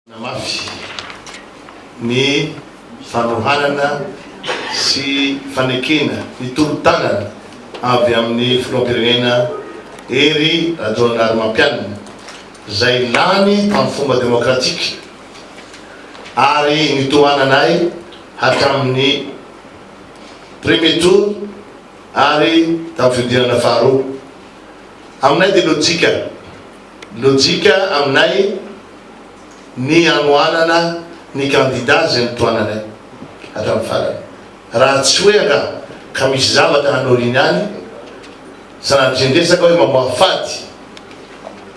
Nanamafy ny fanohanana sy fanekena ny tolo-tanana avy amin'ny Filoham-pirenena Hery Rajaonarimampianina izay lany tamin'ny fomba demokratika ary nitohananay hatramin'ny premier tour ary tamin'ny fihodinana faharoa. Aminay dia lojika Lojika aminay ny hanohanana ny kandida izay notohananay hatramin'ny farany. Raha tsy hoe angaha ka misy zavatra hanoriany any, sanatrian-dresaka hoe mamoafady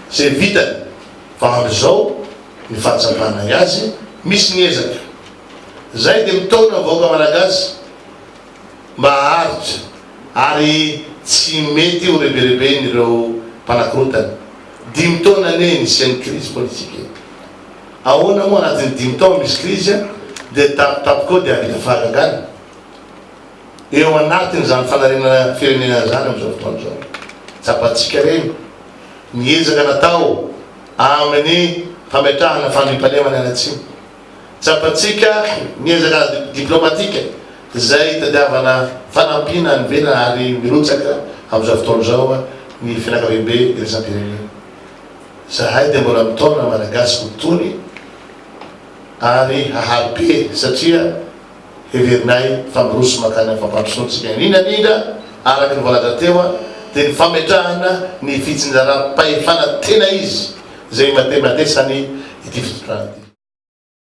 izay vitany fa amin'izao ny fahatsapanay azy misy ny ezaka. Izay dia mitaona ny vahoaka malagasy mba haharitra ary tsy mety ho rebereben'ireo mpanakorontana. Dimy taona anie nisian'ny krizy politika e! Ahoana moa anatin'ny dimy taona misy krizy dia tampotampoka eo dia hahavita fahagagana? Eo anatin'izany fanarenana firenena izany amin'izao fotoana izao. Tsapantsika ireny ny ezaka natao amin'ny fametrahana fandriampahalemana any atsimo. Tsapantsika ny ezaka diplomatika izay itadiavana fanampiana any ivelany ary mirotsaka amin'izao fotoana izao ny fianakaviambe iraisam-pirenena. Izahay dia mbola mitaona Malagasy ho tony ary hahary be satria heverinay fa miroso mankany amin'ny fampandrosoana isika indrindra indrindra araka ny voalaza teo dia ny fametrahana ny fitsinjaram-pahefana tena izy izay imatematesany ity fitondrana ity.